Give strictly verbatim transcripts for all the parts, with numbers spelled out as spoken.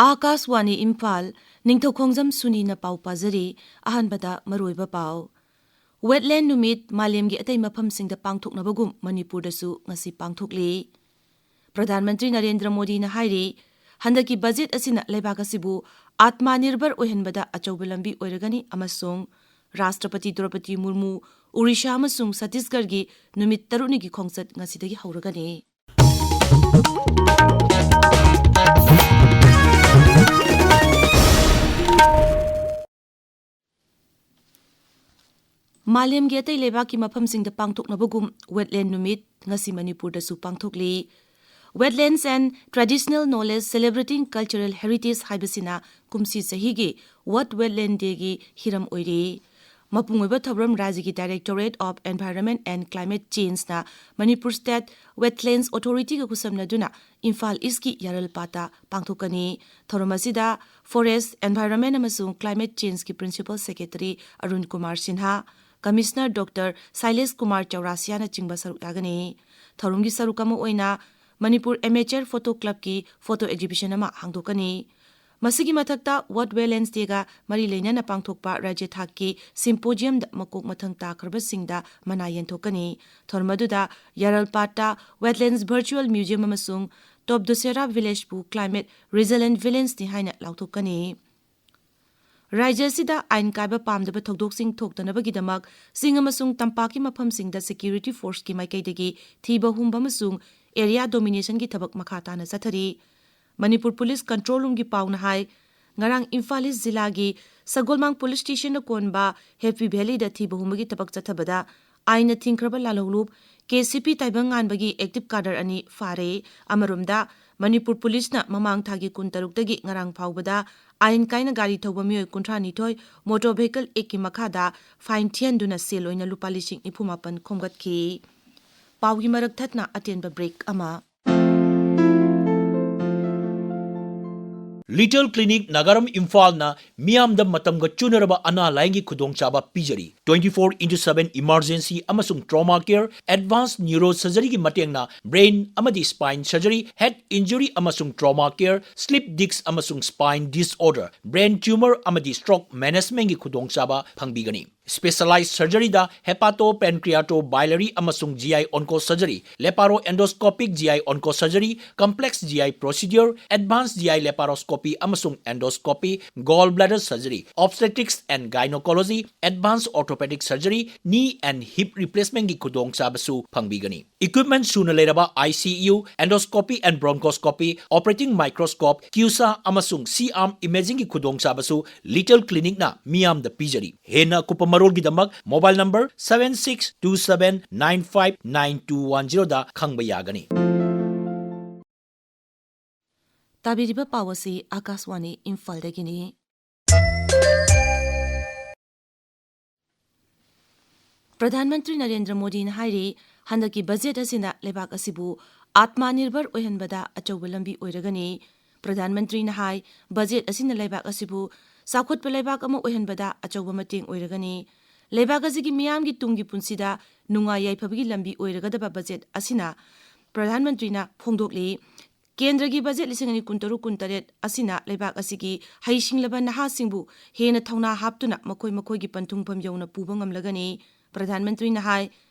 ꯑꯥꯀꯥꯁꯋꯥꯅꯤ ꯏꯝꯐꯥꯜ, ꯅꯤꯡꯊꯧꯈꯣꯡꯖꯝ ꯁꯨꯅꯤꯅ ꯄꯥꯎ ꯄꯥꯖꯔꯤ꯫ ꯑꯍꯥꯟꯕꯗ ꯃꯔꯨꯑꯣꯏꯕ ꯄꯥꯎ꯫ ꯋꯦꯠꯂꯦꯟ ꯅꯨꯃꯤꯠ ꯃꯥꯂꯦꯝꯒꯤ ꯑꯇꯩ ꯃꯐꯝꯁꯤꯡꯗ ꯄꯥꯡꯊꯣꯛꯅꯕꯒꯨꯝ ꯃꯅꯤꯄꯨꯔꯗꯁꯨ ꯉꯁꯤ ꯄꯥꯡꯊꯣꯛꯂꯤ꯫ ꯄ꯭ꯔꯙꯥꯟ ꯃꯟꯇ꯭ꯔꯤ ꯅꯔꯦꯟꯗ꯭ꯔ ꯃꯣꯗꯤꯅ ꯍꯥꯏꯔꯤ, ꯍꯟꯗꯛꯀꯤ ꯕꯖꯦꯠ ꯑꯁꯤꯅ ꯂꯩꯕꯥꯛ ꯑꯁꯤꯕꯨ ꯑꯥꯠꯃꯅꯤꯔꯚꯔ ꯑꯣꯏꯍꯟꯕꯗ ꯑꯆꯧꯕ ꯂꯝꯕꯤ ꯑꯣꯏꯔꯒꯅꯤ ꯑꯃꯁꯨꯡ ꯔꯥꯁꯇ꯭ꯔꯄꯇꯤ ꯗ꯭ꯔꯧꯄꯗꯤ ꯃꯨꯔꯃꯨ ꯑꯣꯔꯤꯁꯥ ꯑꯃꯁꯨꯡ ꯁꯠꯇꯤꯁꯒꯔꯒꯤ ꯅꯨꯃꯤꯠ ꯇꯔꯨꯛꯅꯤꯒꯤ ꯈꯣꯡꯆꯠ ꯉꯁꯤꯗꯒꯤ ꯍꯧꯔꯒꯅꯤ꯫ ꯃꯥꯂꯦꯝꯒꯤ ꯑꯇꯩ ꯂꯩꯕꯥꯛꯀꯤ ꯃꯐꯝꯁꯤꯡꯗ ꯄꯥꯡꯊꯣꯛꯅꯕꯒꯨꯝ ꯋꯦꯠꯂꯦꯟ ꯅꯨꯃꯤꯠ ꯉꯁꯤ ꯃꯅꯤꯄꯨꯔꯗꯁꯨ ꯄꯥꯡꯊꯣꯛꯂꯤ꯫ Wetlands and Traditional Knowledge Celebrating Cultural Heritage ꯍꯥꯏꯕꯁꯤꯅ ꯀꯨꯝꯁꯤ ꯆꯍꯤꯒꯤ World Wetland Dayꯒꯤ ꯍꯤꯔꯝ ꯑꯣꯏꯔꯤ꯫ ꯃꯄꯨꯡ ꯑꯣꯏꯕ ꯊꯧꯔꯝ ꯔꯥꯖ꯭ꯌꯒꯤ Directorate of Environment and Climate Changeꯅ Manipur State Wetlands Authorityꯒ ꯈꯨꯠꯁꯝꯅꯗꯨꯅ Imphal ꯏꯁꯀꯤ ꯌꯥꯔꯜꯄꯥꯠꯇ ꯄꯥꯡꯊꯣꯛꯀꯅꯤ꯫ ꯊꯧꯔꯝ ꯑꯁꯤꯗ Forest, Environment ꯑꯃꯁꯨꯡ Climate Changeꯀꯤ Principal Secretary Arun Kumar Sinha, Commissioner doctor Shailesh Kumar ꯆꯧꯔꯥꯁꯤꯌꯥꯅꯆꯤꯡꯕ ꯁꯔꯨꯛ ꯌꯥꯒꯅꯤ꯫ ꯊꯧꯔꯝꯒꯤ ꯁꯔꯨꯛ ꯑꯃ ꯑꯣꯏꯅ Manipur Amateur Photo Clubꯀꯤ photo exhibition ꯑꯃ ꯍꯥꯡꯗꯣꯛꯀꯅꯤ꯫ ꯃꯁꯤꯒꯤ ꯃꯊꯛꯇ World Wetlands Dayꯒ ꯃꯔꯤ ꯂꯩꯅꯅ ꯄꯥꯡꯊꯣꯛꯄ ꯔꯥꯖ꯭ꯌ ꯊꯥꯛꯀꯤ symposiumꯗ ꯃꯀꯣꯛ ꯃꯊꯪ ꯇꯥꯈ꯭ꯔꯕꯁꯤꯡꯗ ꯃꯅꯥ ꯌꯦꯟꯊꯣꯛꯀꯅꯤ꯫ ꯊꯧꯔꯝ ꯑꯗꯨꯗ ꯌꯥꯔꯜꯄꯥꯠꯇ Wetlands Virtual Museum ꯑꯃꯁꯨꯡ Top Dussehra Villageꯄꯨ Climate Resilient Villageꯅꯤ ꯍꯥꯏꯅ ꯂꯥꯎꯊꯣꯛꯀꯅꯤ꯫ ꯔꯥꯖ꯭ꯌ ꯑꯁꯤꯗ ꯑꯥꯏꯟ ꯀꯥꯏꯕ ꯄꯥꯝꯗꯕ ꯊꯧꯗꯣꯛꯁꯤꯡ ꯊꯣꯛꯇꯅꯕꯒꯤꯗꯃꯛ ꯆꯤꯡ ꯑꯃꯁꯨꯡ ꯇꯝꯄꯥꯛꯀꯤ ꯃꯐꯝꯁꯤꯡꯗ security forceꯀꯤ ꯃꯥꯏꯀꯩꯗꯒꯤ ꯊꯤꯕ ꯍꯨꯝꯕ ꯑꯃꯁꯨꯡ area dominationꯒꯤ ꯊꯕꯛ ꯃꯈꯥ ꯇꯥꯅ ꯆꯠꯊꯔꯤ꯫ ꯃꯅꯤꯄꯨꯔ Police Control Roomꯒꯤ ꯄꯥꯎꯅ ꯍꯥꯏ, ꯉꯔꯥꯡ ꯏꯝꯐꯥꯜ East ꯖꯤꯂꯥꯒꯤ ꯁꯒꯣꯜꯕꯟ Police Stationꯗ ꯀꯣꯟꯕ Happy Valleyꯗ ꯊꯤꯕ ꯍꯨꯝꯕꯒꯤ ꯊꯕꯛ ꯆꯠꯊꯕꯗ ꯑꯥꯏꯟꯅ ꯊꯤꯡꯈ꯭ꯔꯕ ꯂꯥꯜꯍꯧꯂꯨꯞ KCP ꯇꯥꯏꯕꯪꯉꯥꯟꯕꯒꯤ active cadre ꯑꯅꯤ ꯐꯥꯔꯦ꯫ ꯑꯃꯔꯣꯝꯗ, ꯃꯅꯤꯄꯨꯔ Policeꯅ ꯃꯃꯥꯡ ꯊꯥꯒꯤ ꯀꯨꯟꯇꯔꯨꯛꯇꯒꯤ ꯉꯔꯥꯡ ꯐꯥꯎꯕꯗ ꯑꯥꯏꯟ ꯀꯥꯏꯅ ꯒꯥꯔꯤ ꯊꯧꯕ ꯃꯤꯑꯣꯏ ꯀꯨꯟꯊ꯭ꯔꯥꯅꯤꯊꯣꯏ Motor Vehicle Actꯀꯤ ꯃꯈꯥꯗ fine ꯊꯤꯍꯟꯗꯨꯅ ꯁꯦꯜ ꯑꯣꯏꯅ ꯂꯨꯄꯥ ꯂꯤꯁꯤꯡ ꯅꯤꯐꯨ ꯃꯥꯄꯟ ꯈꯣꯝꯒꯠꯈꯤ꯫ ꯄꯥꯎꯒꯤ ꯃꯔꯛ ꯊꯠꯅ ꯑꯇꯦꯟꯕ break ꯑꯃ꯫ Little Clinic Nagaram Imphalꯅ ꯃꯤꯌꯥꯝꯗ ꯃꯇꯝꯒ ꯆꯨꯅꯔꯕ ꯑꯅꯥ ꯂꯥꯌꯦꯡꯒꯤ ꯈꯨꯗꯣꯡꯆꯥꯕ ꯄꯤꯖꯔꯤ꯫ Twenty four into seven emergency ꯑꯃꯁꯨꯡ trauma care, advanced neuro surgeryꯒꯤ ꯃꯇꯦꯡꯅ brain ꯑꯃꯗꯤ spine surgery, head injury ꯑꯃꯁꯨꯡ trauma care, slip disc ꯑꯃꯁꯨꯡ spine disorder, brain tumor ꯑꯃꯗꯤ stroke managementꯒꯤ ꯈꯨꯗꯣꯡꯆꯥꯕ ꯐꯪꯕꯤꯒꯅꯤ꯫ Specialized surgeryꯗ hepatopancreatobiliary ꯑꯃꯁꯨꯡ G I onco surgery, laparoendoscopic G I onco surgery, complex G I procedure, advanced G I laparoscopy ꯑꯃꯁꯨꯡ endoscopy, gallbladder surgery, obstetrics and gynecology, advanced orthopedic surgery, knee and hip replacementꯒꯤ ꯈꯨꯗꯣꯡꯆꯥꯕꯁꯨ ꯐꯪꯕꯤꯒꯅꯤ꯫ Equipment ꯁꯨꯅ ꯂꯩꯔꯕ I C U, endoscopy and bronchoscopy, operating microscope, CUSA ꯑꯃꯁꯨꯡ C-arm imagingꯒꯤ ꯈꯨꯗꯣꯡꯆꯥꯕꯁꯨ Little Clinicꯅ ꯃꯤꯌꯥꯝꯗ ꯄꯤꯖꯔꯤ꯫ ꯍꯦꯟꯅ ꯑꯀꯨꯞꯄ ꯃꯔꯣꯜꯒꯤꯗꯃꯛ mobile number seven six two seven nine five nine two one zeroꯗ ꯈꯪꯕ ꯌꯥꯒꯅꯤ꯫ ꯇꯥꯕꯤꯔꯤꯕ ꯄꯥꯎ ꯑꯁꯤ ꯑꯥꯀꯥꯁꯋꯥꯅꯤ ꯏꯝꯐꯥꯜꯗꯒꯤꯅꯤ꯫ ꯄ꯭ꯔꯙꯥꯟ ꯃꯟꯇ꯭ꯔꯤ ꯅꯔꯦꯟꯗ꯭ꯔ ꯃꯣꯗꯤꯅ ꯍꯥꯏꯔꯤ, ꯍꯟꯗꯛꯀꯤ ꯕꯖꯦꯠ ꯑꯁꯤꯅ ꯂꯩꯕꯥꯛ ꯑꯁꯤꯕꯨ ꯑꯥꯠꯃꯥ ꯅꯤꯔꯚꯔ ꯑꯣꯏꯍꯟꯕꯗ ꯑꯆꯧꯕ ꯂꯝꯕꯤ ꯑꯣꯏꯔꯒꯅꯤ꯫ ꯄ꯭ꯔꯙꯥꯟ ꯃꯟꯇ꯭ꯔꯤꯅ ꯍꯥꯏ, ꯕꯖꯦꯠ ꯑꯁꯤꯅ ꯂꯩꯕꯥꯛ ꯑꯁꯤꯕꯨ ꯆꯥꯎꯈꯠꯄ ꯂꯩꯕꯥꯛ ꯑꯃ ꯑꯣꯏꯍꯟꯕꯗ ꯑꯆꯧꯕ ꯃꯇꯦꯡ ꯑꯣꯏꯔꯒꯅꯤ꯫ ꯂꯩꯕꯥꯛ ꯑꯁꯤꯒꯤ ꯃꯤꯌꯥꯝꯒꯤ ꯇꯨꯡꯒꯤ ꯄꯨꯟꯁꯤꯗ ꯅꯨꯡꯉꯥꯏ ꯌꯥꯏꯐꯕꯒꯤ ꯂꯝꯕꯤ ꯑꯣꯏꯔꯒꯗꯕ ꯕꯖꯦꯠ ꯑꯁꯤꯅ ꯄ꯭ꯔꯙꯥꯟ ꯃꯟꯇ꯭ꯔꯤꯅ ꯐꯣꯡꯗꯣꯛꯂꯤ꯫ ꯀꯦꯟꯗ꯭ꯔꯒꯤ ꯕꯖꯦꯠ ꯂꯤꯁꯤꯡ ꯑꯅꯤ ꯀꯨꯟꯇꯔꯨꯛ ꯀꯨꯟꯇꯔꯦꯠ ꯑꯁꯤꯅ ꯂꯩꯕꯥꯛ ꯑꯁꯤꯒꯤ ꯍꯩꯁꯤꯡꯂꯕ ꯅꯍꯥꯁꯤꯡꯕꯨ ꯍꯦꯟꯅ ꯊꯧꯅꯥ ꯍꯥꯞꯇꯨꯅ ꯃꯈꯣꯏ ꯃꯈꯣꯏꯒꯤ ꯄꯟꯊꯨꯡꯐꯝ ꯌꯧꯅ ꯄꯨꯕ ꯉꯝꯂꯒꯅꯤ꯫ ꯄ꯭ꯔꯙꯥꯟ ꯃꯟꯇ꯭ꯔꯤꯅ ꯍꯥꯏ,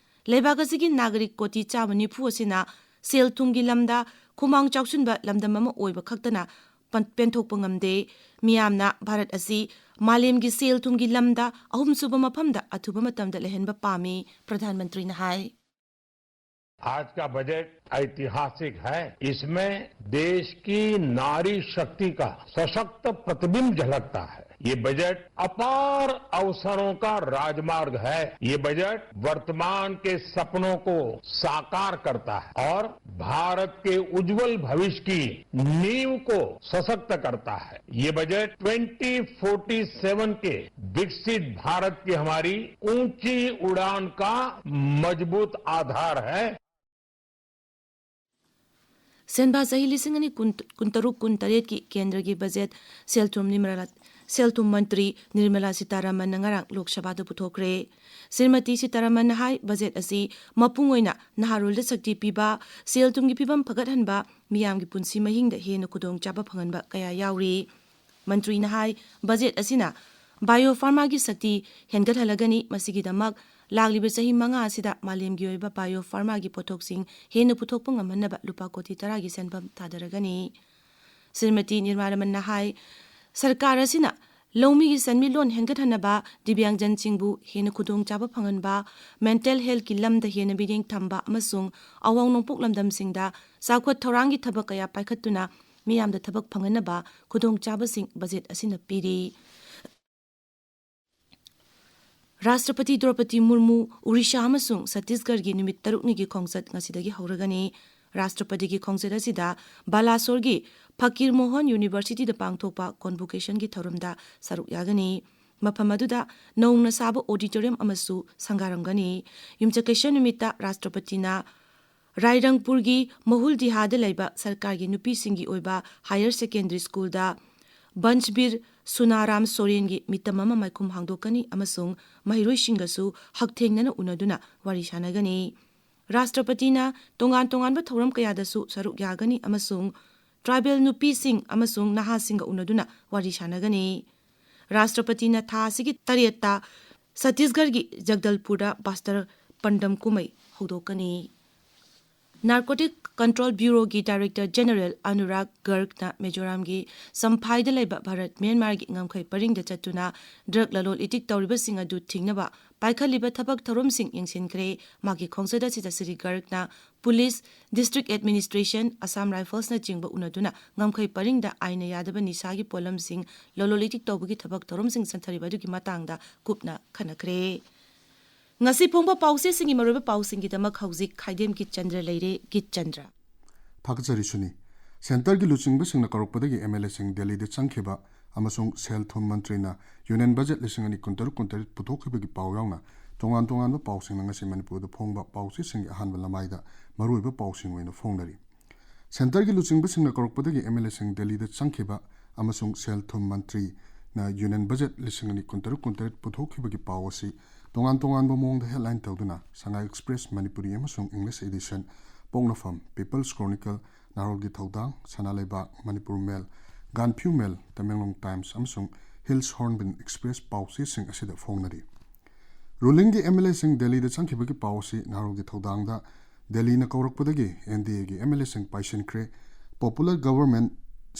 ꯂꯩꯕꯥꯛ ꯑꯁꯤꯒꯤ ꯅꯥꯒꯔꯤꯛ ꯀꯣꯇꯤ ꯆꯥꯝꯃ ꯅꯤꯐꯨ ꯑꯁꯤꯅ ꯁꯦꯜ ꯊꯨꯝꯒꯤ ꯂꯝꯗ ꯈꯨꯃꯥꯡ ꯆꯥꯎꯁꯤꯟꯕ ꯂꯝꯗꯝ ꯑꯃ ꯑꯣꯏꯕ ꯈꯛꯇꯅ ꯄꯟ-, ꯄꯦꯟꯊꯣꯛꯄ ꯉꯝꯗꯦ꯫ ꯃꯤꯌꯥꯝꯅ ꯚꯥꯔꯠ ꯑꯁꯤ ꯃꯥꯂꯦꯝꯒꯤ ꯁꯦꯜ ꯊꯨꯝꯒꯤ ꯂꯝꯗ ꯑꯍꯨꯝꯁꯨꯕ ꯃꯐꯝꯗ ꯑꯊꯨꯕ ꯃꯇꯝꯗ ꯂꯩꯍꯟꯕ ꯄꯥꯝꯃꯤ, ꯄ꯭ꯔꯙꯥꯟ ꯃꯟꯇ꯭ꯔꯤꯅ ꯍꯥꯏ꯫ आज का बजट ऐतिहासिक है। इसमें देश की नारी शक्ति का सशक्त प्रतिबिंब झलकता है। ये बजट अपार अवसरों का राजमार्ग है। ये बजट वर्तमान के सपनों को साकार करता है और भारत के उज्जवल भविष्य की नींव को सशक्त करता है। ये बजट ट्वेंटी फोर्टी सेवन के विकसित भारत की हमारी ऊंची उड़ान का मजबूत आधार है। ꯁꯦꯟꯕꯥ ꯆꯍꯤ ꯂꯤꯁꯤꯡ ꯑꯅꯤ ꯀꯨꯟ, ꯀꯨꯟꯇꯔꯨꯛ ꯀꯨꯟꯇꯔꯦꯠꯀꯤ ꯀꯦꯟꯗ꯭ꯔꯒꯤ ꯕꯖꯦꯠ ꯁꯦꯜ ꯊꯨꯝ ꯅꯤꯔꯃꯂꯥ, ꯁꯦꯜ ꯊꯨꯝ ꯃꯟꯇ꯭ꯔꯤ ꯅꯤꯔꯃꯂꯥ ꯁꯤꯇꯥꯔꯥꯃꯟꯅ ꯉꯔꯥꯡ ꯂꯣꯛ ꯁꯚꯥꯗ ꯄꯨꯊꯣꯛꯈ꯭ꯔꯦ꯫ ꯁ꯭ꯔꯤꯃꯇꯤ ꯁꯤꯇꯥꯔꯥꯃꯟꯅ ꯍꯥꯏ, ꯕꯖꯦꯠ ꯑꯁꯤ ꯃꯄꯨꯡ ꯑꯣꯏꯅ ꯅꯍꯥꯔꯣꯜꯗ ꯁꯛꯇꯤ ꯄꯤꯕ, ꯁꯦꯜ ꯊꯨꯝꯒꯤ ꯐꯤꯕꯝ ꯐꯒꯠꯍꯟꯕ, ꯃꯤꯌꯥꯝꯒꯤ ꯄꯨꯟꯁꯤ ꯃꯍꯤꯡꯗ ꯍꯦꯟꯅ ꯈꯨꯗꯣꯡꯆꯥꯕ ꯐꯪꯍꯟꯕ ꯀꯌꯥ ꯌꯥꯎꯔꯤ꯫ ꯃꯟꯇ꯭ꯔꯤꯅ ꯍꯥꯏ, ꯕꯖꯦꯠ ꯑꯁꯤꯅ ꯕꯥꯏꯑꯣ ꯐꯥꯔꯃꯥꯒꯤ ꯁꯛꯇꯤ ꯍꯦꯟꯒꯠꯍꯜꯂꯒꯅꯤ꯫ ꯃꯁꯤꯒꯤꯗꯃꯛ ꯂꯥꯛꯂꯤꯕ ꯆꯍꯤ ꯃꯉꯥ ꯑꯁꯤꯗ ꯃꯥꯂꯦꯝꯒꯤ ꯑꯣꯏꯕ ꯕꯥꯏꯑꯣ ꯐꯥꯔꯃꯥꯒꯤ ꯄꯣꯠꯊꯣꯛꯁꯤꯡ ꯍꯦꯟꯅ ꯄꯨꯊꯣꯛꯄ ꯉꯝꯍꯟꯅꯕ ꯂꯨꯄꯥ ꯀꯣꯇꯤ ꯇꯔꯥꯒꯤ ꯁꯦꯟꯐꯝ ꯊꯥꯗꯔꯒꯅꯤ꯫ ꯁ꯭ꯔꯤꯃꯇꯤ ꯅꯤꯔꯃꯂꯥ ꯁꯤꯇꯥꯔꯥꯃꯟꯅ ꯍꯥꯏ, ꯁꯔꯀꯥꯔ ꯑꯁꯤꯅ ꯂꯧꯃꯤꯒꯤ ꯁꯦꯟꯃꯤꯠꯂꯣꯟ ꯍꯦꯟꯒꯠꯍꯟꯅꯕ, ꯗꯤꯕ꯭ꯌꯥꯡꯖꯟꯁꯤꯡꯕꯨ ꯍꯦꯟꯅ ꯈꯨꯗꯣꯡꯆꯥꯕ ꯐꯪꯍꯟꯕ, ꯃꯦꯟꯇꯦꯜ ꯍꯦꯜꯊꯀꯤ ꯂꯝꯗ ꯍꯦꯟꯅ ꯃꯤꯠꯌꯦꯡ ꯊꯝꯕ ꯑꯃꯁꯨꯡ ꯑꯋꯥꯡ ꯅꯣꯡꯄꯣꯛ ꯂꯝꯗꯝꯁꯤꯡꯗ ꯆꯥꯎꯈꯠ ꯊꯧꯔꯥꯡꯒꯤ ꯊꯕꯛ ꯀꯌꯥ ꯄꯥꯏꯈꯠꯇꯨꯅ ꯃꯤꯌꯥꯝꯗ ꯊꯕꯛ ꯐꯪꯍꯟꯅꯕ ꯈꯨꯗꯣꯡꯆꯥꯕꯁꯤꯡ ꯕꯖꯦꯠ ꯑꯁꯤꯅ ꯄꯤꯔꯤ꯫ ꯔꯥꯁꯇ꯭ꯔꯄꯇꯤ ꯗ꯭ꯔꯧꯄꯗꯤ ꯃꯨꯔꯃꯨ ꯑꯣꯔꯤꯁꯥ ꯑꯃꯁꯨꯡ ꯁꯠꯇꯤꯁꯒꯔꯒꯤ ꯅꯨꯃꯤꯠ ꯇꯔꯨꯛꯅꯤꯒꯤ ꯈꯣꯡꯆꯠ ꯉꯁꯤꯗꯒꯤ ꯍꯧꯔꯒꯅꯤ꯫ ꯔꯥꯁꯇ꯭ꯔꯄꯇꯤꯒꯤ ꯈꯣꯡꯆꯠ ꯑꯁꯤꯗ ꯕꯥꯂꯥꯁꯣꯔꯒꯤ ꯐꯀꯤꯔ ꯃꯣꯍꯟ ꯌꯨꯅꯤꯚꯔꯁꯤꯇꯤꯗ ꯄꯥꯡꯊꯣꯛꯄ ꯀꯣꯟꯚꯣꯀꯦꯁꯟꯒꯤ ꯊꯧꯔꯝꯗ ꯁꯔꯨꯛ ꯌꯥꯒꯅꯤ꯫ ꯃꯐꯝ ꯑꯗꯨꯗ ꯅꯧꯅ ꯁꯥꯕ ꯑꯣꯗꯤꯇꯣꯔꯤꯌꯝ ꯑꯃꯁꯨ ꯁꯪꯒꯥꯔꯝꯒꯅꯤ꯫ ꯌꯨꯝꯁꯀꯩꯁ ꯅꯨꯃꯤꯠꯇ ꯔꯥꯁꯇ꯭ꯔꯄꯇꯤꯅ ꯔꯥꯏꯔꯪꯄꯨꯔꯒꯤ ꯃꯍꯨꯜꯗꯤꯍꯥꯗ ꯂꯩꯕ ꯁꯔꯀꯥꯔꯒꯤ ꯅꯨꯄꯤꯁꯤꯡꯒꯤ ꯑꯣꯏꯕ ꯍꯥꯌꯔ ꯁꯦꯀꯦꯟꯗꯔꯤ ꯁ꯭ꯀꯨꯜꯗ ꯕꯟꯁꯕꯤꯔ ꯁꯨꯅꯥꯔꯥꯝ ꯁꯣꯔꯦꯟꯒꯤ ꯃꯤꯇꯝ ꯑꯃ ꯃꯥꯏꯈꯨꯝ ꯍꯥꯡꯗꯣꯛꯀꯅꯤ ꯑꯃꯁꯨꯡ ꯃꯍꯩꯔꯣꯏꯁꯤꯡꯒꯁꯨ ꯍꯛꯊꯦꯡꯅꯅ ꯎꯅꯗꯨꯅ ꯋꯥꯔꯤ ꯁꯥꯟꯅꯒꯅꯤ꯫ ꯔꯥꯁꯇ꯭ꯔꯄꯇꯤꯅ ꯇꯣꯉꯥꯟ ꯇꯣꯉꯥꯟꯕ ꯊꯧꯔꯝ ꯀꯌꯥꯗꯁꯨ ꯁꯔꯨꯛ ꯌꯥꯒꯅꯤ ꯑꯃꯁꯨꯡ ꯇ꯭ꯔꯥꯏꯕꯦꯜ ꯅꯨꯄꯤꯁꯤꯡ ꯑꯃꯁꯨꯡ ꯅꯍꯥꯁꯤꯡꯒ ꯎꯅꯗꯨꯅ ꯋꯥꯔꯤ ꯁꯥꯟꯅꯒꯅꯤ꯫ ꯔꯥꯁꯇ꯭ꯔꯄꯇꯤꯅ ꯊꯥ ꯑꯁꯤꯒꯤ ꯇꯔꯦꯠꯇ ꯁꯠꯇꯤꯁꯒꯔꯒꯤ ꯖꯒꯗꯜꯄꯨꯔꯗ ꯕꯥꯁꯇꯔ ꯄꯟꯗꯝ ꯀꯨꯝꯍꯩ ꯍꯧꯗꯣꯛꯀꯅꯤ꯫ ꯅꯥꯔꯀꯣꯇꯤꯛ ꯀꯟꯇ꯭ꯔꯣꯜ ꯕ꯭ꯌꯨꯔꯣꯒꯤ ꯗꯥꯏꯔꯦꯛꯇꯔ ꯖꯦꯅꯔꯦꯜ ꯑꯅꯨꯔꯥꯒ ꯒꯔꯒꯅ ꯃꯤꯖꯣꯔꯥꯝꯒꯤ ꯆꯝꯐꯥꯏꯗ ꯂꯩꯕ ꯚꯥꯔꯠ ꯃ꯭ꯌꯥꯟꯃꯥꯔꯒꯤ ꯉꯝꯈꯩ ꯄꯔꯤꯡꯗ ꯆꯠꯇꯨꯅ ꯗ꯭ꯔꯒ ꯂꯂꯣꯟ ꯏꯇꯤꯛ ꯇꯧꯔꯤꯕꯁꯤꯡ ꯑꯗꯨ ꯊꯤꯡꯅꯕ ꯄꯥꯏꯈꯠꯂꯤꯕ ꯊꯕꯛ ꯊꯧꯔꯝꯁꯤꯡ ꯌꯦꯡꯁꯤꯟꯈ꯭ꯔꯦ꯫ ꯃꯥꯒꯤ ꯈꯣꯡꯆꯠ ꯑꯁꯤꯗ ꯁ꯭ꯔꯤ ꯒꯔꯒꯅ ꯄꯨꯂꯤꯁ, ꯗꯤꯁꯇ꯭ꯔꯤꯛ ꯑꯦꯗꯃꯤꯅꯤꯁꯇ꯭ꯔꯦꯁꯟ, ꯑꯁꯥꯝ ꯔꯥꯏꯐꯜꯁꯅꯆꯤꯡꯕ ꯎꯅꯗꯨꯅ ꯉꯝꯈꯩ ꯄꯔꯤꯡꯗ ꯑꯥꯏꯟꯅ ꯌꯥꯗꯕ ꯅꯤꯁꯥꯒꯤ ꯄꯣꯠꯂꯝꯁꯤꯡ ꯂꯂꯣꯟ ꯏꯇꯤꯛ ꯇꯧꯕꯒꯤ ꯊꯕꯛ ꯊꯧꯔꯝꯁꯤꯡ ꯆꯠꯊꯔꯤꯕ ꯑꯗꯨꯒꯤ ꯃꯇꯥꯡꯗ ꯀꯨꯞꯅ ꯈꯟꯅꯈ꯭ꯔꯦ꯫ ꯉꯁꯤ ꯐꯣꯡꯕ ꯄꯥꯎꯆꯦꯁꯤꯡꯒꯤ ꯃꯔꯨꯑꯣꯏꯕ ꯄꯥꯎꯁꯤꯡꯒꯤꯗꯃꯛ ꯍꯧꯖꯤꯛ ꯈꯥꯏꯗꯦꯝ ꯒꯤꯠꯆꯟꯗ꯭ꯔ ꯂꯩꯔꯦ꯫ ꯒꯤꯠꯆꯟꯗ꯭ꯔ꯫ ꯊꯥꯒꯠꯆꯔꯤ ꯁꯨꯅꯤ꯫ ꯁꯦꯟꯇꯔꯒꯤ ꯂꯨꯆꯤꯡꯕꯁꯤꯡꯅ ꯀꯧꯔꯛꯄꯗꯒꯤ ꯑꯦꯝ ꯑꯦꯜ ꯑꯦꯁꯤꯡ ꯗꯦꯜꯂꯤꯗ ꯆꯪꯈꯤꯕ ꯑꯃꯁꯨꯡ ꯁꯦꯜ ꯊꯨꯝ ꯃꯟꯇ꯭ꯔꯤꯅ ꯌꯨꯅꯤꯌꯟ ꯕꯖꯦꯠ ꯂꯤꯁꯤꯡ ꯑꯅꯤ ꯀꯨꯟꯇꯔꯨꯛ ꯀꯨꯟꯇꯔꯦꯠ ꯄꯨꯊꯣꯛꯈꯤꯕꯒꯤ ꯄꯥꯎ ꯌꯥꯎꯅ ꯇꯣꯉꯥꯟ ꯇꯣꯉꯥꯟꯕ ꯄꯥꯎꯁꯤꯡꯅ ꯉꯁꯤ ꯃꯅꯤꯄꯨꯔꯗ ꯐꯣꯡꯕ ꯄꯥꯎꯆꯦꯁꯤꯡꯒꯤ ꯑꯍꯥꯟꯕ ꯂꯃꯥꯏꯗ ꯃꯔꯨꯑꯣꯏꯕ ꯄꯥꯎꯁꯤꯡ ꯑꯣꯏꯅ ꯐꯣꯡꯅꯔꯤ꯫ ꯁꯦꯟꯇꯔꯒꯤ ꯂꯨꯆꯤꯡꯕꯁꯤꯡꯅ ꯀꯧꯔꯛꯄꯗꯒꯤ ꯑꯦꯝ ꯑꯦꯜ ꯑꯦꯁꯤꯡ ꯗꯦꯜꯂꯤꯗ ꯆꯪꯈꯤꯕ ꯑꯃꯁꯨꯡ ꯁꯦꯜ ꯊꯨꯝ ꯃꯟꯇ꯭ꯔꯤꯅ ꯌꯨꯅꯤꯌꯟ ꯕꯖꯦꯠ ꯂꯤꯁꯤꯡ ꯑꯅꯤ ꯀꯨꯟꯇꯔꯨꯛ ꯀꯨꯟꯇꯔꯦꯠ ꯄꯨꯊꯣꯛꯈꯤꯕꯒꯤ ꯄꯥꯎ ꯑꯁꯤ ꯇꯣꯉꯥꯟ ꯇꯣꯉꯥꯟꯕ ꯃꯑꯣꯡꯗ ꯍꯦꯗꯂꯥꯏꯟ ꯇꯧꯗꯨꯅ ꯁꯉꯥꯏ ꯑꯦꯛꯁꯄ꯭ꯔꯦꯁ ꯃꯅꯤꯄꯨꯔꯤ ꯑꯃꯁꯨꯡ ꯏꯪꯂꯤꯁ ꯏꯗꯤꯁꯟ, ꯄꯣꯛꯅꯐꯝ, ꯄꯤꯄꯜꯁ ꯀ꯭ꯔꯣꯅꯤꯀꯜ, ꯅꯍꯥꯔꯣꯜꯒꯤ ꯊꯧꯗꯥꯡ, ꯁꯅꯥ ꯂꯩꯕꯥꯛ, ꯃꯅꯤꯄꯨꯔ ꯃꯦꯜ, ꯒꯥꯟꯐꯤꯌꯨ ꯃꯦꯜ, ꯇꯃꯦꯡꯂꯣꯡ ꯇꯥꯏꯝꯁ ꯑꯃꯁꯨꯡ ꯍꯤꯜꯁ ꯍꯣꯔꯟꯕꯤꯜ ꯑꯦꯛꯁꯄ꯭ꯔꯦꯁ ꯄꯥꯎꯆꯦꯁꯤꯡ ꯑꯁꯤꯗ ꯐꯣꯡꯅꯔꯤ꯫ ꯔꯨꯂꯤꯡꯒꯤ ꯑꯦꯝ ꯑꯦꯜ ꯑꯦꯁꯤꯡ ꯗꯦꯜꯂꯤꯗ ꯆꯪꯈꯤꯕꯒꯤ ꯄꯥꯎ ꯑꯁꯤ ꯅꯍꯥꯔꯣꯜꯒꯤ ꯊꯧꯗꯥꯡꯗ ꯗꯦꯜꯂꯤꯅ ꯀꯧꯔꯛꯄꯗꯒꯤ ꯑꯦꯟ ꯗꯤ ꯑꯦꯒꯤ ꯑꯦꯝ ꯑꯦꯜ ꯑꯦꯁꯤꯡ ꯄꯥꯏꯁꯤꯟꯈ꯭ꯔꯦ, ꯄꯣꯄꯨꯂꯔ ꯒꯕꯔꯟꯃꯦꯟ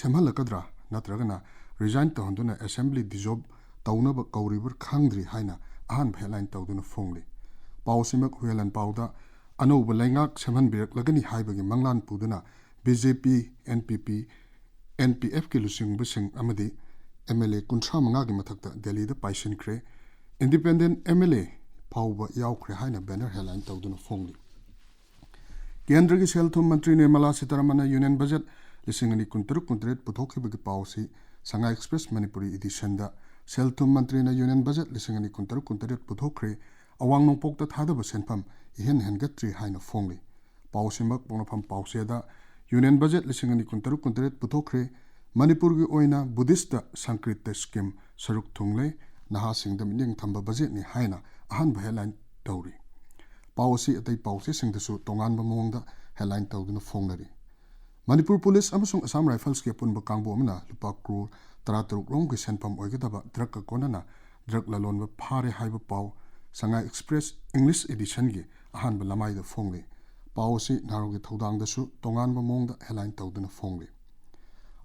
ꯁꯦꯝꯍꯜꯂꯛꯀꯗ꯭ꯔꯥ ꯅꯠꯇ꯭ꯔꯒꯅ ꯔꯤꯖꯥꯏꯟ ꯇꯧꯍꯟꯗꯨꯅ ꯑꯦꯁꯦꯝꯕ꯭ꯂꯤ ꯗꯤꯖꯣꯜꯕ ꯇꯧꯅꯕ ꯀꯧꯔꯤꯕ꯭ꯔꯥ ꯈꯪꯗ꯭ꯔꯤ ꯍꯥꯏꯅ ꯑꯍꯥꯟꯕ ꯍꯦꯗꯂꯥꯏꯟ ꯇꯧꯗꯨꯅ ꯐꯣꯡꯂꯤ꯫ ꯄꯥꯎ ꯑꯁꯤꯃꯛ ꯍꯨꯌꯦꯟ ꯂꯥꯟꯄꯥꯎꯗ ꯑꯅꯧꯕ ꯂꯩꯉꯥꯛ ꯁꯦꯝꯍꯟꯕꯤꯔꯛꯂꯒꯅꯤ ꯍꯥꯏꯕꯒꯤ ꯃꯪꯂꯥꯟ ꯄꯨꯗꯨꯅ ꯕꯤ ꯖꯦ ꯄꯤ, ꯑꯦꯟ ꯄꯤ ꯄꯤ, ꯑꯦꯟ ꯄꯤ ꯑꯦꯐꯀꯤ ꯂꯨꯆꯤꯡꯕꯁꯤꯡ ꯑꯃꯗꯤ ꯑꯦꯝ ꯑꯦꯜ ꯑꯦ ꯀꯨꯟꯊ꯭ꯔꯥ ꯃꯉꯥꯒꯤ ꯃꯊꯛꯇ ꯗꯦꯜꯂꯤꯗ ꯄꯥꯏꯁꯤꯟꯈ꯭ꯔꯦ꯫ ꯏꯟꯗꯤꯄꯦꯟꯗꯦꯟ ꯑꯦꯝ ꯑꯦꯜ ꯑꯦ ꯐꯥꯎꯕ ꯌꯥꯎꯈ꯭ꯔꯦ ꯍꯥꯏꯅ ꯕꯦꯅꯔ ꯍꯦꯗꯂꯥꯏꯟ ꯇꯧꯗꯨꯅ ꯐꯣꯡꯂꯤ꯫ ꯀꯦꯟꯗ꯭ꯔꯒꯤ ꯁꯦꯜ ꯊꯨꯝ ꯃꯟꯇ꯭ꯔꯤ ꯅꯤꯔꯃꯂꯥ ꯁꯤꯇꯥꯔꯥꯃꯟꯅ ꯌꯨꯅꯤꯌꯟ ꯕꯖꯦꯠ ꯂꯤꯁꯤꯡ ꯑꯅꯤ ꯀꯨꯟꯇꯔꯨꯛ ꯀꯨꯟꯇꯔꯦꯠ ꯄꯨꯊꯣꯛꯈꯤꯕꯒꯤ ꯄꯥꯎ ꯑꯁꯤ ꯁꯉꯥꯏ ꯑꯦꯛꯁꯄ꯭ꯔꯦꯁ ꯃꯅꯤꯄꯨꯔꯤ ꯏꯗꯤꯁꯟꯗ ꯁꯦꯜ ꯊꯨꯝ ꯃꯟꯇ꯭ꯔꯤꯅ ꯌꯨꯅꯤꯌꯟ ꯕꯖꯦꯠ ꯂꯤꯁꯤꯡ ꯑꯅꯤ ꯀꯨꯟꯇꯔꯨꯛ ꯀꯨꯟꯇꯔꯦꯠ ꯄꯨꯊꯣꯛꯈ꯭ꯔꯦ, ꯑꯋꯥꯡ ꯅꯣꯡꯄꯣꯛꯇ ꯊꯥꯗꯕ ꯁꯦꯟꯐꯝ ꯏꯍꯦꯟ ꯍꯦꯟꯒꯠꯇ꯭ꯔꯤ ꯍꯥꯏꯅ ꯐꯣꯡꯂꯤ꯫ ꯄꯥꯎ ꯑꯁꯤꯃꯛ ꯄꯣꯛꯅꯐꯝ ꯄꯥꯎꯆꯦꯗ ꯌꯨꯅꯤꯌꯟ ꯕꯖꯦꯠ ꯂꯤꯁꯤꯡ ꯑꯅꯤ ꯀꯨꯟꯇꯔꯨꯛ ꯀꯨꯟꯇꯔꯦꯠ ꯄꯨꯊꯣꯛꯈ꯭ꯔꯦ꯫ ꯃꯅꯤꯄꯨꯔꯒꯤ ꯑꯣꯏꯅ ꯕꯨꯙꯤꯁꯇ ꯁꯪꯀ꯭ꯔꯤꯠꯇ ꯁ꯭ꯀꯤꯝ ꯁꯔꯨꯛ ꯊꯨꯡꯂꯦ, ꯅꯍꯥꯁꯤꯡꯗ ꯃꯤꯠꯌꯦꯡ ꯊꯝꯕ ꯕꯖꯦꯠꯅꯤ ꯍꯥꯏꯅ ꯑꯍꯥꯟꯕ ꯍꯦꯗꯂꯥꯏꯟ ꯇꯧꯔꯤ꯫ ꯄꯥꯎ ꯑꯁꯤ ꯑꯇꯩ ꯄꯥꯎꯆꯦꯁꯤꯡꯗꯁꯨ ꯇꯣꯉꯥꯟꯕ ꯃꯑꯣꯡꯗ ꯍꯦꯗꯂꯥꯏꯟ ꯇꯧꯗꯨꯅ ꯐꯣꯡꯅꯔꯤ꯫ ꯃꯅꯤꯄꯨꯔ ꯄꯨꯂꯤꯁ ꯑꯃꯁꯨꯡ ꯑꯁꯥꯝ ꯔꯥꯏꯐꯜꯁꯀꯤ ꯑꯄꯨꯟꯕ ꯀꯥꯡꯕꯨ ꯑꯃꯅ ꯂꯨꯄꯥ ꯀ꯭ꯔꯣꯔ ꯇꯔꯥꯇꯔꯨꯛ ꯔꯣꯝꯒꯤ ꯁꯦꯟꯐꯝ ꯑꯣꯏꯒꯗꯕ ꯗ꯭ꯔꯒꯀ ꯀꯣꯟꯅꯅ ꯗ꯭ꯔꯒ ꯂꯂꯣꯟꯕ ꯐꯥꯔꯦ ꯍꯥꯏꯕ ꯄꯥꯎ ꯁꯉꯥꯏ ꯑꯦꯛꯁꯄ꯭ꯔꯦꯁ ꯏꯪꯂꯤꯁ ꯏꯗꯤꯁꯟꯒꯤ ꯑꯍꯥꯟꯕ ꯂꯃꯥꯏꯗ ꯐꯣꯡꯂꯤ꯫ ꯄꯥꯎ ꯑꯁꯤ ꯅꯍꯥꯔꯣꯜꯒꯤ ꯊꯧꯗꯥꯡꯗꯁꯨ ꯇꯣꯉꯥꯟꯕ ꯃꯑꯣꯡꯗ ꯍꯦꯗꯂꯥꯏꯟ ꯇꯧꯗꯨꯅ ꯐꯣꯡꯂꯤ꯫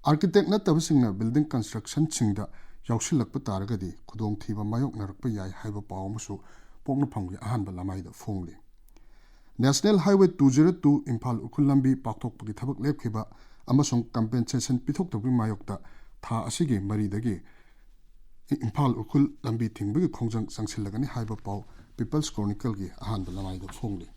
ꯑꯥꯔꯀꯤꯇꯦꯛ ꯅꯠꯇꯕꯁꯤꯡꯅ ꯕꯤꯜꯗꯤꯡ ꯀꯟꯁꯇ꯭ꯔꯛꯁꯟꯁꯤꯡꯗ ꯌꯥꯎꯁꯤꯜꯂꯛꯄ ꯇꯥꯔꯒꯗꯤ ꯈꯨꯗꯣꯡꯊꯤꯕ ꯃꯥꯌꯣꯛꯅꯔꯛꯄ ꯌꯥꯏ ꯍꯥꯏꯕ ꯄꯥꯎ ꯑꯃꯁꯨ ꯄꯣꯛꯅꯐꯝꯒꯤ ꯑꯍꯥꯟꯕ ꯂꯃꯥꯏꯗ ꯐꯣꯡꯂꯤ꯫ National highway two zero two Imphal Ukhrul ꯂꯝꯕꯤ ꯄꯥꯛꯊꯣꯛꯄꯒꯤ ꯊꯕꯛ ꯂꯦꯞꯈꯤꯕ ꯑꯃꯁꯨꯡ ꯀꯝꯄꯦꯟꯁꯦꯁꯟ ꯄꯤꯊꯣꯛꯇꯕꯒꯤ ꯃꯥꯌꯣꯛꯇ ꯊꯥ ꯑꯁꯤꯒꯤ ꯃꯔꯤꯗꯒꯤ ꯏꯝꯐꯥꯜ ꯎꯈ꯭ꯔꯨꯜ ꯂꯝꯕꯤ ꯊꯤꯡꯕꯒꯤ ꯈꯣꯡꯖꯪ ꯆꯪꯁꯤꯜꯂꯒꯅꯤ ꯍꯥꯏꯕ ꯄꯥꯎ ꯄꯤꯄꯜꯁ ꯀ꯭ꯔꯣꯅꯤꯀꯜꯒꯤ ꯑꯍꯥꯟꯕ ꯂꯃꯥꯏꯗ ꯐꯣꯡꯂꯤ꯫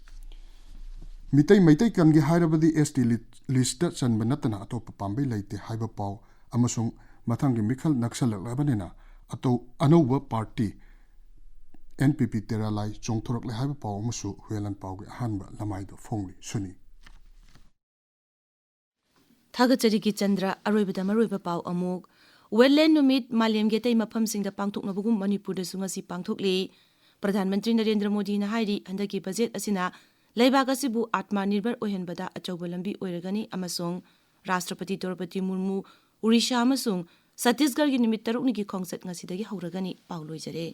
ꯃꯤꯇꯩ ꯃꯩꯇꯩ ꯀꯟꯒꯦ ꯍꯥꯏꯔꯕꯗꯤ ꯑꯦꯁ ꯇꯤ ꯂꯤ-, ꯂꯤꯁꯇ ꯆꯟꯕ ꯅꯠꯇꯅ ꯑꯇꯣꯞꯄ ꯄꯥꯝꯕꯩ ꯂꯩꯇꯦ ꯍꯥꯏꯕ ꯄꯥꯎ ꯑꯃꯁꯨꯡ ꯃꯊꯪꯒꯤ ꯃꯤꯈꯜ ꯅꯛꯁꯜꯂꯛꯂꯕꯅꯤꯅ ꯑꯇꯧ-, ꯑꯅꯧꯕ ꯄꯥꯔꯇꯤ ꯑꯦꯟ ꯄꯤ ꯄꯤ ꯇꯦꯔꯥ ꯂꯥꯏ ꯆꯣꯡꯊꯣꯔꯛꯂꯦ ꯍꯥꯏꯕ ꯄꯥꯎ ꯑꯃꯁꯨ ꯍꯨꯌꯦꯟ ꯂꯥꯟꯄꯥꯎꯒꯤ ꯑꯍꯥꯟꯕ ꯂꯃꯥꯏꯗ ꯐꯣꯡꯂꯤ꯫ ꯁꯨꯅꯤ꯫ ꯊꯥꯒꯠꯆꯔꯤ ꯀꯤꯆꯟꯗ꯭ꯔ꯫ ꯑꯔꯣꯏꯕꯗ ꯃꯔꯨꯑꯣꯏꯕ ꯄꯥꯎ ꯑꯃꯨꯛ꯫ ꯋꯦꯠꯂꯦꯟ ꯅꯨꯃꯤꯠ ꯃꯥꯂꯦꯝꯒꯤ ꯑꯇꯩ ꯃꯐꯝꯁꯤꯡꯗ ꯄꯥꯡꯊꯣꯛꯅꯕꯒꯨꯝ ꯃꯅꯤꯄꯨꯔꯗꯁꯨ ꯉꯁꯤ ꯄꯥꯡꯊꯣꯛꯂꯤ꯫ ꯄ꯭ꯔꯙꯥꯟ ꯃꯟꯇ꯭ꯔꯤ ꯅꯔꯦꯟꯗ꯭ꯔ ꯃꯣꯗꯤꯅ ꯍꯥꯏꯔꯤ, ꯍꯟꯗꯛꯀꯤ ꯕꯖꯦꯠ ꯑꯁꯤꯅ ꯂꯩꯕꯥꯛ ꯑꯁꯤꯕꯨ ꯑꯥꯠꯃ ꯅꯤꯔꯚꯔ ꯑꯣꯏꯍꯟꯕꯗ ꯑꯆꯧꯕ ꯂꯝꯕꯤ ꯑꯣꯏꯔꯒꯅꯤ ꯑꯃꯁꯨꯡ ꯔꯥꯁꯇ꯭ꯔꯄꯇꯤ ꯗ꯭ꯔꯧꯄꯗꯤ ꯃꯨꯔꯃꯨ ꯑꯣꯔꯤꯁꯥ ꯑꯃꯁꯨꯡ ꯁꯠꯇꯤꯁꯒꯔꯒꯤ ꯅꯨꯃꯤꯠ ꯇꯔꯨꯛꯅꯤꯒꯤ ꯈꯣꯡꯆꯠ ꯉꯁꯤꯗꯒꯤ ꯍꯧꯔꯒꯅꯤ꯫ ꯄꯥꯎ ꯂꯣꯏꯖꯔꯦ꯫